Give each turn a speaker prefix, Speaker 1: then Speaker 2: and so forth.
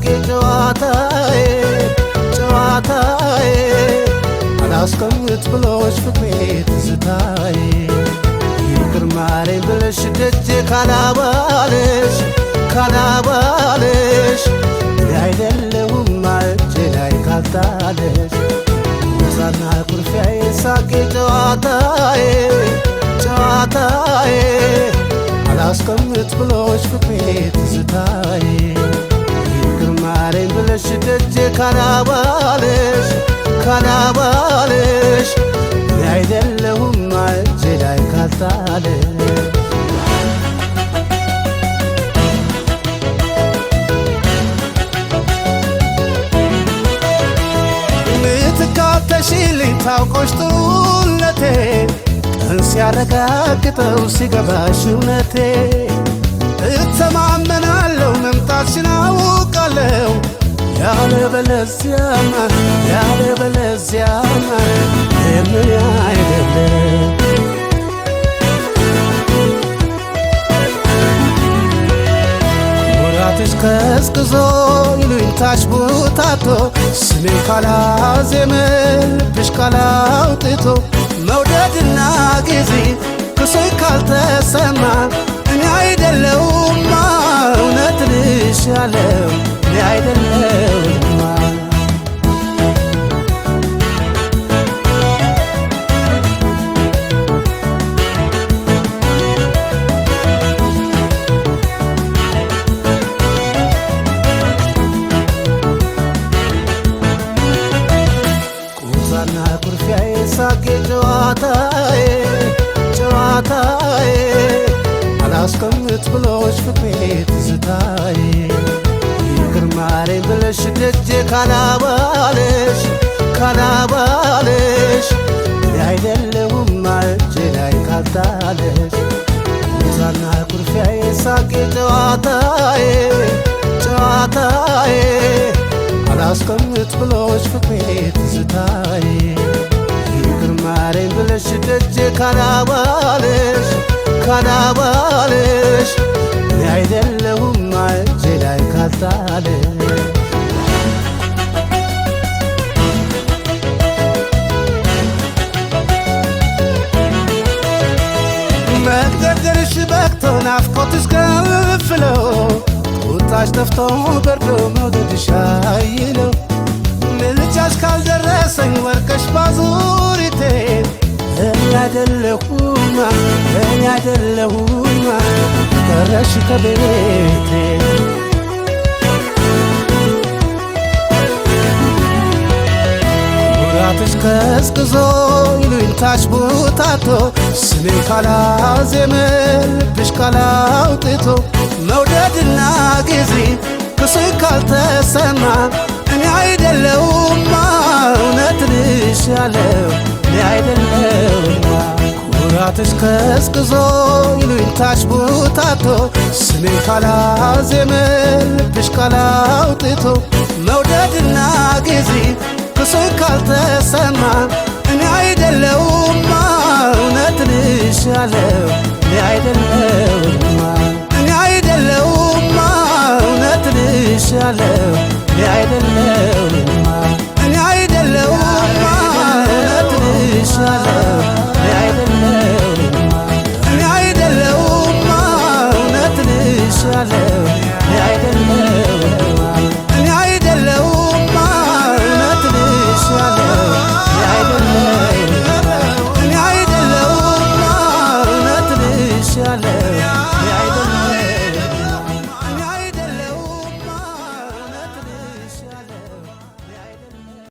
Speaker 1: ሳቄ ጨዋታዬ ጨዋታዬ አላስቀምጥ ብሎሽ ፍቅሬ ትዝታዬ ይቅር ማረኝ ብለሽ ደጄ ካላባለሽ ካላባለሽ እኔ አይደለሁም እጄ ላይ ካልጣለሽ ቁጣና ኩርፊያዬ ሳቄ ጨዋታዬ ጨዋታዬ አላስቀምጥ ብሎሽ ፍቅሬ ትዝታዬ ይቅር ማረኝ ብለሽ ደጄ ካላባለሽ ካላባለሽ እኔ አይደለሁም እጄ ላይ ካልጣለሽ። ምትካተሽልኝ ታውቆሽ ጥሩነቴ ቀን ሲያረጋግጠው ሲገባሽ እውነቴ እተማመናለሁ መምጣትሽን አውቃለሁ ያለበለዚያማ ያለበለዚያማ የምን አይደለም። ኩራትሽ ቀዝቅዞ ይሉኝታሽ ቡታቶ ስሜን ካላዜመ ልብሽ ካላውጥቶ መውደድና ጊዜ ክሶኝ ካልተሰማ እኔ አይደለሁማ እውነት ልሻለው እኔ አይደለሁማ። ቁጣና ኩርፊያዬ ሳቄ ጨዋታዬ ጨዋታዬ አላስቀምጥ ብሎሽ ፍቅሬ ትዝታዬ ይቅር ማረኝ ብለሽ ደጄ ካላባለሽ ካላባለሽ እኔ አይደለሁም እጄ ላይ ካልጣለሽ ቁጣና ኩርፊያዬ ሳቄ ጨዋታዬ ጨዋታዬ አላስቀምጥ ብሎሽ ፍቅሬ ትዝታዬ ይቅር ማረኝ ብለሽ ደጄ ካላባለሽ ካላባለሽ እኔ አይደለሁም እጄ ላይ ካልጣለሽ። መግደርደርሽ በቅቶ ናፍቆትሽ ከፍሎ ቁጣሽ ጠፍቶ በርዶ መውደድሽ አይሎ ምልጃሽ ካልደረሰኝ ወርቀሽ ባዙሪቴ እኔ አይደለሁማ እኔ አይደለሁማ ቀረሽ ከቤቴ። ኩራትሽ ቀዝቅዞ ይሉኝታሽ ቡታቶ ስሜን ካላዜመ ልብሽ ካላውጥቶ መውደድና ጊዜ ክሶኝ ካልተሰማ እኔ አይደለሁማ እውነት ልሻለው እኔ አይደለሁማ። ኩራትሽ ቀዝቅዞ ይሉኝታሽ ቡታቶ ስሜን ካላዜመ ልብሽ ካላውጥቶ መውደድና ጊዜ ክሶኝ ካልተሰማ እኔ አይደለሁማ እውነት ልሻለው እኔ አይደለሁማ።